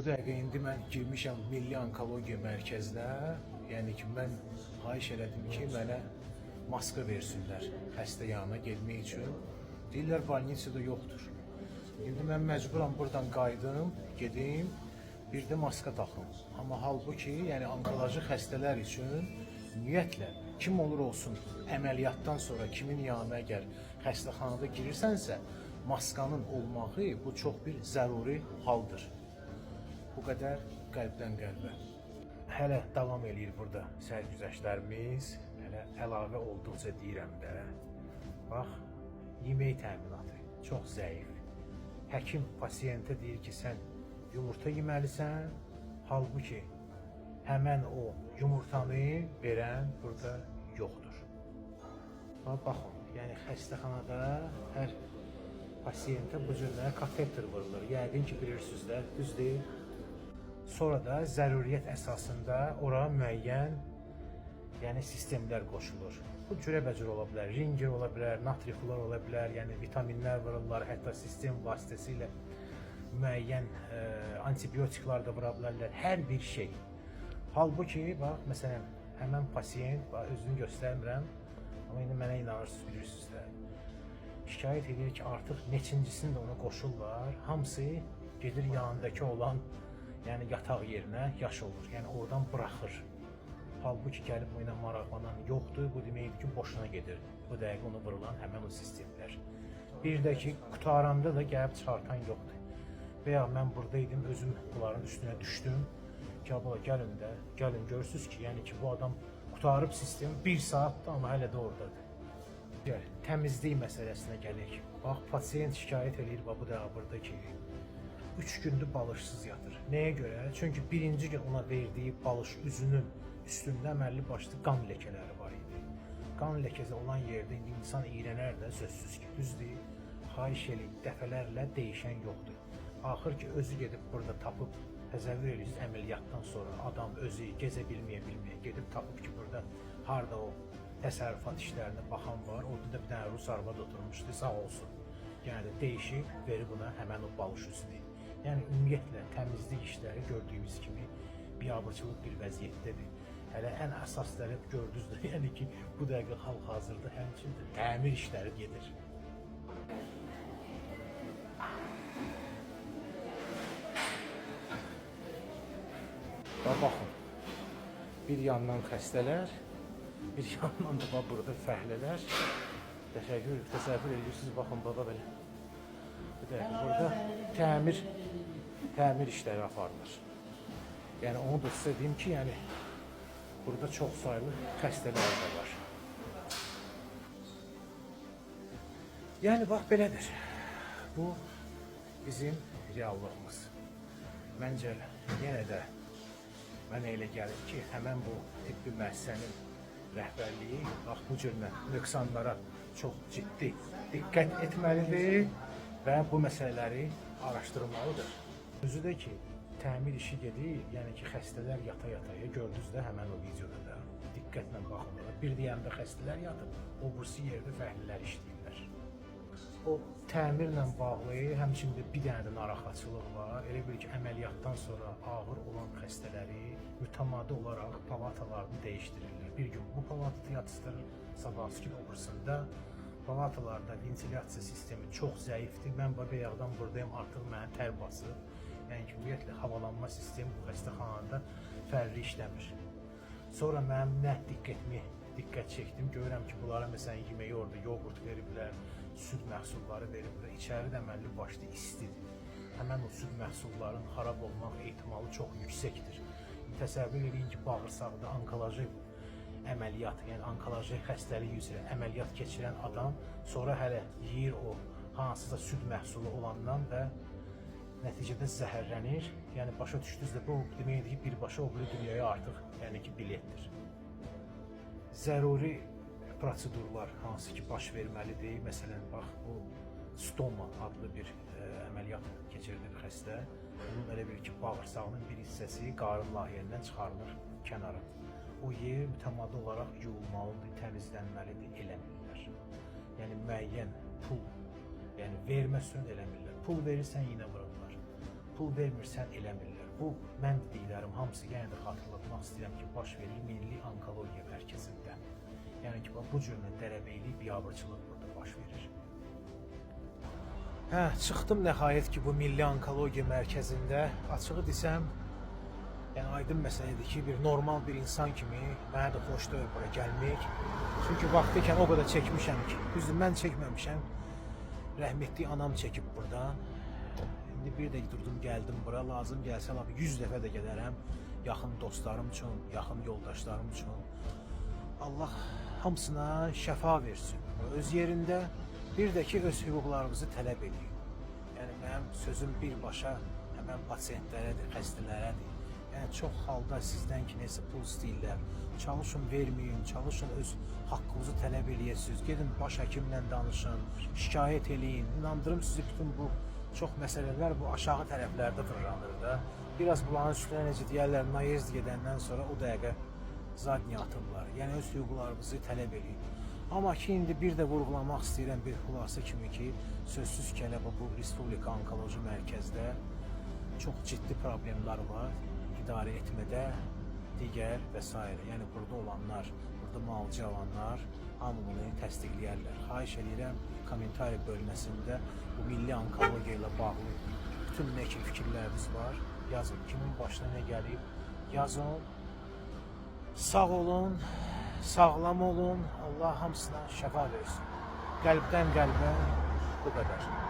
Bu dəqiqə indi mən girmişəm Milli Onkologiya Mərkəzinə. Yəni ki, mən xahiş elədim ki, mənə maska versinlər xəstə yanına getmək üçün. Deyirlər bolnitsada yoxdur. İndi mən məcburam buradan qayıdım, gedim, bir də maska taxım. Amma halbuki, yəni onkoloji xəstələr üçün ümumiyyətlə kim olur olsun əməliyyatdan sonra kimin yanına əgər xəstəxanada girirsənsə, maskanın olmağı bu çox bir zəruri haldır. Bu qədər qəlbdən qəlbə. Hələ davam eləyir burada sərgüzəştlərimiz. Hələ əlavə olduqca deyirəm də. Bax, yemək təminatı çox zəif. Həkim pasientə deyir ki, sən yumurta yeməlisən. Halbuki həmən o yumurtanı verən burada yoxdur. Bax, baxın, yəni xəstəxanada hər pasientə bu cür kateter vurulur. Yəqin ki, bilirsiniz də, düz deyil? Sonra da zəruriyyət əsasında ora müəyyən yəni sistemlər qoşulur. Bu cürəbəcür ola bilər, ringer ola bilər, natri xlor ola bilər, yəni vitaminlər vururlar, hətta sistem vasitəsilə müəyyən antibiotiklar da vura bilərlər, hər bir şey. Halbuki bax, məsələn, həmən pasient, bax özünü göstərmirəm, amma indi mənə inanırsınız, bilirsiniz də. Şikayət edir ki, artıq neçincisini də ona qoşurlar. Hamısı gedir yanındakı olan, yəni yataq yerinə yaş olur. Yəni oradan buraxır. Halbuki gəlib bu ilə maraqlanan yoxdur. Bu deməkdir ki, boşuna gedir. Bu dəqiqə onu vurulan həmən o sistemlər. Bir də ki, qutaranda da gəlib çıxartan yoxdur. Və ya mən burada idim, özüm bunların üstünə düşdüm. Ki, abla gəlin də, gəlin görürsüz ki, yəni ki, bu adam qutarıb sistemi bir saatdır, amma hələ də oradadır. Gəl, təmizlik məsələsinə gələk. Bax, pasient şikayət eləyir bax bu dəqiqə burada ki, 3 gündür balışsız yatır. Nəyə görə? Çünki birinci gün ona verdiyi balış üzünün üstündə əməlli başlı qan ləkələri var idi. Qan ləkəsi olan yerdə indi insan iyrənər də sözsüz ki, düzdür. Xahiş eləyib dəfələrlə dəyişən yoxdur. Axır ki özü gedib burada tapıb təsəvvür edirsiniz əməliyyatdan sonra adam özü gezə bilməyə bilməyə gedib tapıb ki, burada harda o təsərrüfat işlərinə baxan var. Orada da bir dənə rus arvad oturmuşdu, sağ olsun. Yəni də dəyişib verib buna həmən o balış üzünü. Yəni ümumiyyətlə təmizlik işləri gördüyümüz kimi biabırçılıq bir vəziyyətdədir. Hələ ən əsas tərəf gördünüz də, yəni ki, bu dəqiqə hal-hazırda həmçinin də təmir işləri gedir. Bax baxın. Bir yandan xəstələr, bir yandan da bax burada fəhlələr. Təşəkkür, təsəvvür edirsiniz, baxın baba belə. Bir dəqiqə burada təmir işləri aparılır. Yəni onu da sizə deyim ki, yəni burada çox saylı xəstələr də var. Yəni bax belədir. Bu bizim reallığımız. Məncə yenə də mənə elə gəlir ki, həmən bu tibbi müəssisənin rəhbərliyi bax bu cür nöqsanlara çox ciddi diqqət etməlidir və bu məsələləri araşdırmalıdır. Özü də ki, təmir işi gedir, yəni ki, xəstələr yata-yataya gördünüz də həmən o videoda da. Diqqətlə baxın ora. Bir deyəndə xəstələr yatıb, o birisi yerdə fəhlələr işləyirlər. O təmirlə bağlı həmçinin də bir dənə də narahatçılıq var. Elə bil ki, əməliyyatdan sonra ağır olan xəstələri mütəmadi olaraq palatalarını dəyişdirirlər. Bir gün bu palatada yatızdırır, sabahsı gün o birisində. Palatalarda ventilyasiya sistemi çox zəifdir. Mən bayaqdan buradayım, artıq məni tər basır. Yəni ki, ümumiyyətlə havalanma sistemi bu xəstəxanada fərqli işləmir. Sonra mənim nə diqqət çəkdim, görürəm ki, bunlara məsələn yeməyi orada yoğurt veriblər, süd məhsulları veriblər. İçəri də əməlli başlı istidir. Həmən o süd məhsullarının xarab olmaq ehtimalı çox yüksəkdir. Təsəvvür eləyin ki, bağırsaqda onkoloji əməliyyat, yəni onkoloji xəstəlik üzrə əməliyyat keçirən adam sonra hələ yeyir o hansısa süd məhsulu olandan və nəticədə zəhərlənir. Yəni başa düşdünüz də bu deməkdir ki, birbaşa o biri dünyaya artıq, yəni ki, biletdir. Zəruri prosedurlar hansı ki baş verməlidir. Məsələn, bax bu stoma adlı bir əməliyyat keçirilir xəstə. Bunun elə bil ki, bağırsağının bir hissəsi qarın layihəndən çıxarılır kənara. O yer mütəmadi olaraq yuyulmalıdır, təmizlənməlidir, eləmirlər. Yəni müəyyən pul, yəni verməsən eləmirlər. Pul verirsən yenə vururlar. Pul vermirsən eləmirlər. Bu mən dediklərim hamısı yenə də xatırlatmaq istəyirəm ki, baş verir Milli Onkologiya Mərkəzində. Yəni ki, bu cür dərəbeylik, biabırçılıq burada baş verir. Hə, çıxdım nəhayət ki, bu Milli Onkologiya Mərkəzində. Açığı desəm, yəni aydın məsələdir ki, bir normal bir insan kimi mənə də xoş deyil bura gəlmək. Çünki vaxtı ikən o qədər çəkmişəm ki, düzdür mən çəkməmişəm. Rəhmətli anam çəkib burdan. İndi bir də durdum gəldim bura, lazım gəlsə lap 100 dəfə də gələrəm yaxın dostlarım üçün, yaxın yoldaşlarım üçün. Allah hamısına şəfa versin. Öz yerində bir də ki öz hüquqlarınızı tələb eləyin. Yəni mənim sözüm birbaşa həmən pasientlərədir, xəstələrədir. Yəni çox halda sizdən ki nəsə pul istəyirlər. Çalışın verməyin, çalışın öz haqqınızı tələb eləyəsiniz. Gedin baş həkimlə danışın, şikayət eləyin. İnandırım sizi bütün bu çox məsələlər bu aşağı tərəflərdə fırlanır da. Biraz bunların üstünə necə deyərlər, nayezd gedəndən sonra o dəqiqə zadniya atırlar. Yəni öz hüquqlarınızı tələb eləyin. Amma ki indi bir də vurğulamaq istəyirəm bir xülasə kimi ki, sözsüz ki, elə bu Respublika Onkoloji Mərkəzdə çox ciddi problemlər var idarə etmədə, digər və s. Yəni burada olanlar, burada müalicə alanlar hamı bunu təsdiqləyərlər. Xahiş eləyirəm kommentariya bölməsində bu milli onkologiya ilə bağlı bütün nə ki fikirləriniz var, yazın. Kimin başına nə gəlib, yazın. Sağ olun, sağlam olun. Allah hamısına şəfa versin. Qəlbdən qəlbə bu qədər.